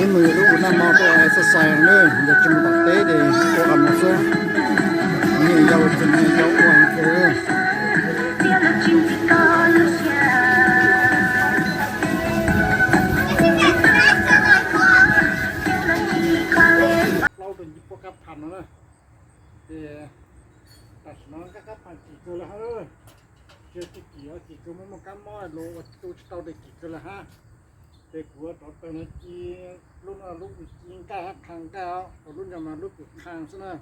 Ib mus lub ua naj mo tuaj exercise no, yog tsis mus tom teb ces ua qhov no xwb. Niam yau tseem niam yau ua heev kawg. Plaub rau nci puab kab phas no na. Ces tam sim no kab phas kim kawg lawm hab. Tsis txij kim, kim kawg muaj muaj kab mob los ua tu tsis tau ces kim kawg lawm hab. Ces kuv yuav rauv taws no ci, lub no lub ci nqaij hab, qha nqaij, lub no mas lub kws qha xwb na.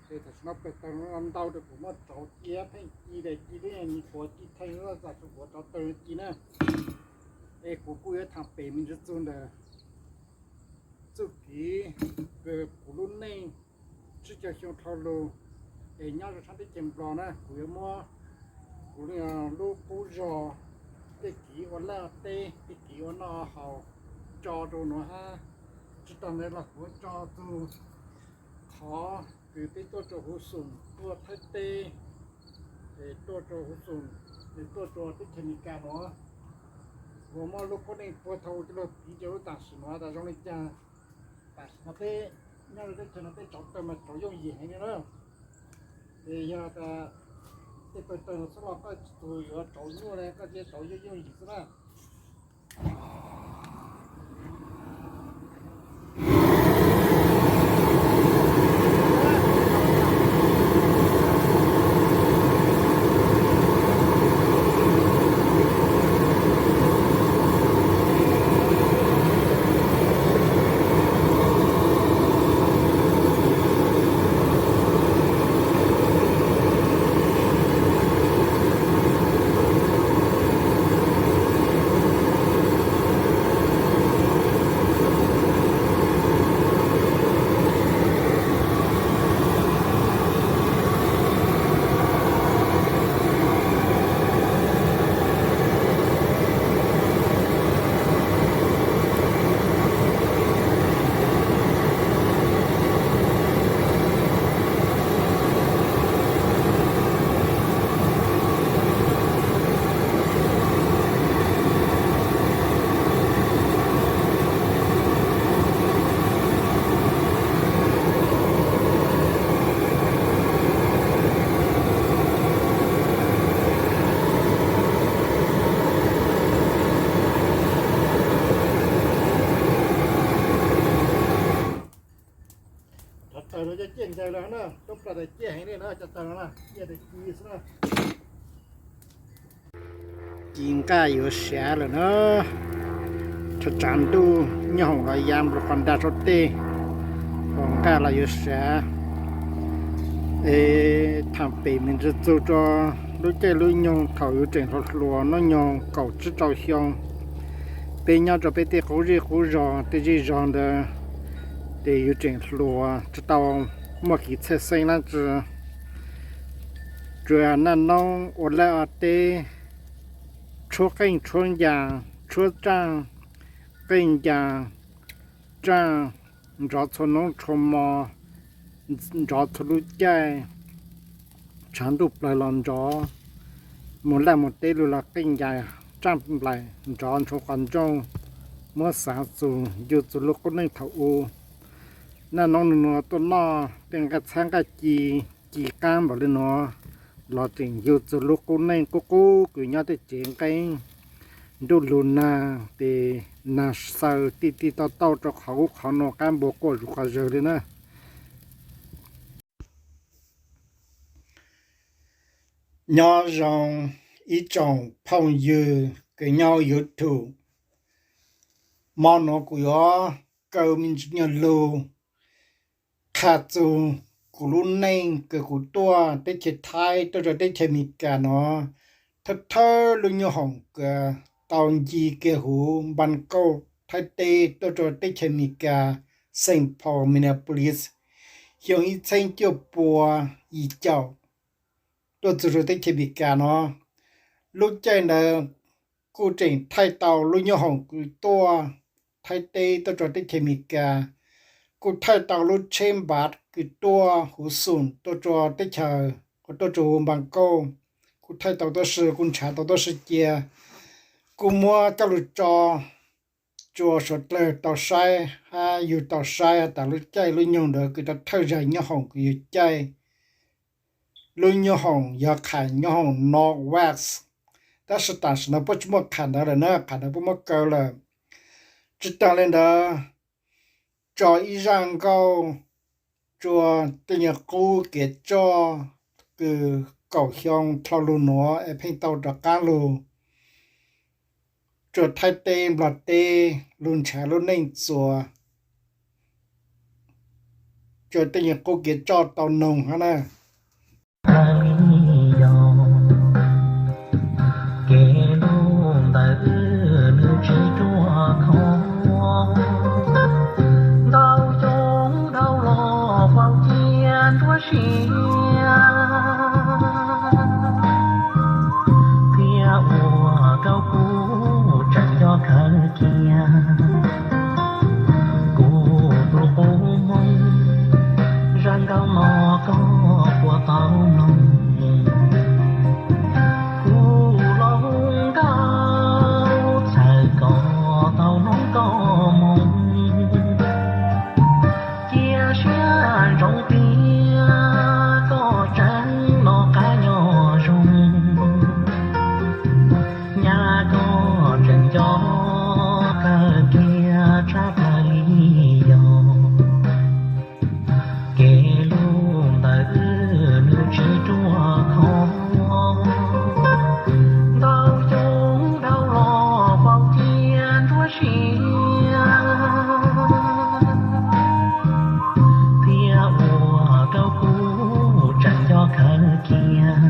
Ces tam sim no plaws taws no ntau rau kuv muab rauv cia pheej ci, ces ci lub nyuag ni quav ci theej lub, tam sim kuv rauv taws no ci na. Es kuv kuj yuav tham pem me ntsis txug ntawm txuj kev kws kuv lub neej tsib caug xyoo dhau lug, es nyob rau sab teb chaws Nplog na, kuv yuav muab kuv lub qub zog tej kev ua laj teb, tej kev ua noj haus tso rau nuav hab. Tsis tas ntawd los kuv yuav tso txug qhov kws peb tuaj rau Huv Xoom tuaj Thaib teb, es tuaj rau Huv Xoom, es tuaj rau teb chaws Amelikas nuav, kuv muab lub qub neej puag thaum ub coj lug piv rau lub tam sim nuav tas zoo li cas. Tam sim no peb nyob rau teb chaws no peb rauv taws mas rauv yooj yim heev li na. Es yog tas tej taw taw no xwb los koj tsis tug yuav rauv nyuaj le, koj cia rauv yooj yooj yim xwb na. Cov taws no coj ciaj ncaws lawm na, roob plas tas ciaj heev li na, cov taws no na ciaj tas ci xwb na. Ci nqaj yuav siav lawm na, tshav tsav ntuj nyooj hoom los ya nplas qos nrag saum tej, qos nqaj los yuav siav. Es tham pem me ntsis txug rau lub caij lub nyoog thaum yus tseem hluas hluas, hnub nyoog kaum tsib rau xyoo, peb nyob rau peb tej qub zej qub zog, tej zej zog ntawd, ces yus tseem hluas tsis tau muaj kev txhawj xeeb dab tsi, tsuas naj noob ua laj ua teb, tshuab qeej tshuab ncas, tshuab tsaaj, qeej ncas, tsaaj, nrov txhua hnub txhua hmo, nrov txhua lub caij, tshav ntuj plawg los nrov, mus laj mus teb lug los qeej ncas, tsaaj nplaim nrov ntshua qhov ntsooj, muab xaav txug yug txug lub qub neej thaum u. Naj noob nug nua tuaj noj tej nqaj txhab nqaj ci, ci qaab npaum le nuav los tseem yug txug lub qub neej qub qub kws nyob tej tsev nqeeb, ntuj lug nag tes nag xaws ti ti tau tau rau qhov ub qhov nuav, qaab npua quaj zuj quas zawg le na. Nyob zoo ib tsoom phooj ywg kws nyob YouTube, mo nuav kuv yuav kaw me ntsis nyuag lug qha txug kuv lub neej kws kuv tuaj teb chaws Thaib tuaj rau teb chaws Amelikas nuav, thawj thawj lub nyuag hoom kws tau nce kiag huv npas kauj Thaib teb tuaj rau teb chaws Amelikas, Saint Paul, Minneapolis, xyoo ib txheeb cuaj pua yim caum tuaj txug rau teb chaws Amelikas nuav. Lub caij ntawd kuj tseem thaij tau lub nyoob hoom kws tuaj Thaib teb tuaj rua teb chaws Amelikas, kuj thaij tau lub tsheb npav kws tuaj huv xum tuaj rua teb chaws, tuaj rua huv Npas Kauj, kuj thaij tau tuab si, kuj nrhav tau tuab si cia, kuj muab coj lug tso rua suav dlawg tau saib hab yug tau saib tas lub caij lub nyoog ntawd kws rua thawj zag nyoob hoom kws yug caij lub nyoob hoom yog qham nyoob hoom Northwest. Tab sis tam sim no puab tsi muaj qham ntawd lawm na, qham ntawd puab muab kaw lawm. Tsi taag le ntawd, tso ib zaj nkauj rua tej nyuas qub kev tsoj kws kaum xyoo dlhau lug nuav es pheej tau rov qaab lug rua Thaib teb Nplog teb lug nrhav lub neej txuas, rua tej nyuas qub kev tsoj tau noog hab na. Yog kev lug ntawm wb nws tsis ruaj khov, ntau xyoo dhau los faus cia nruab siab, thiab ua rau kuv tseem nco kawg kiag. Kuv tus qub hmoob, zaj nkauj no koj puas tau mloog? Kuv lub nkauj txhawm koj tau hnub koj moog, cia siab ntsoov tias koj tseem noj qab nyob zoo, nyaj koj tseem nco kawg kiag tshaj plaws li yog. Kev lug ntawm wb nws tsis ruaj khov, ntau xyoo dhau los faus cia nruab siab, thiab ua rau kuv tseem nco kawg kiag.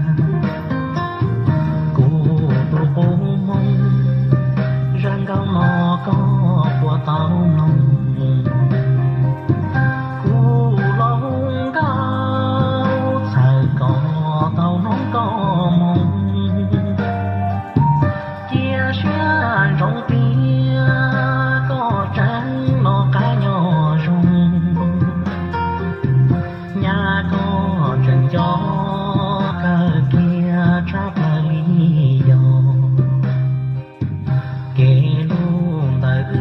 Kuv tus qub hmoob, zaj nkauj no koj puas tau mloog? Kuv lub nkauj txhawm koj tau hnub koj moog, cia siab ntsoov tias koj tseem noj qab nyob zoo, nyaj koj tseem nco kawg kiag tshaj plaws li yog. Kev lug ntawm wb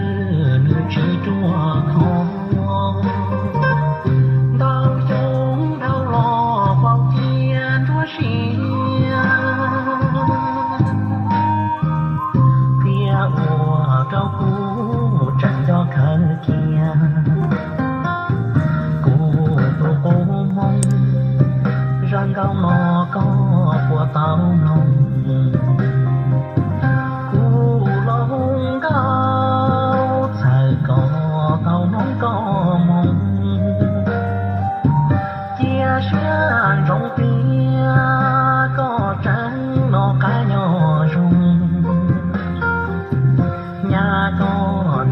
nws tsis ruaj khov, ntau xyoo dhau los faus cia nruab siab, thiab ua rau kuv tseem nco kawg kiag. Kuv tus qub hmoob, zaj nkauj no koj puas tau mloog? Kuv lub nkauj txhawm koj tau hnub koj moog, cia siab ntsoov tias koj tseem noj qab nyob zoo, nyaj koj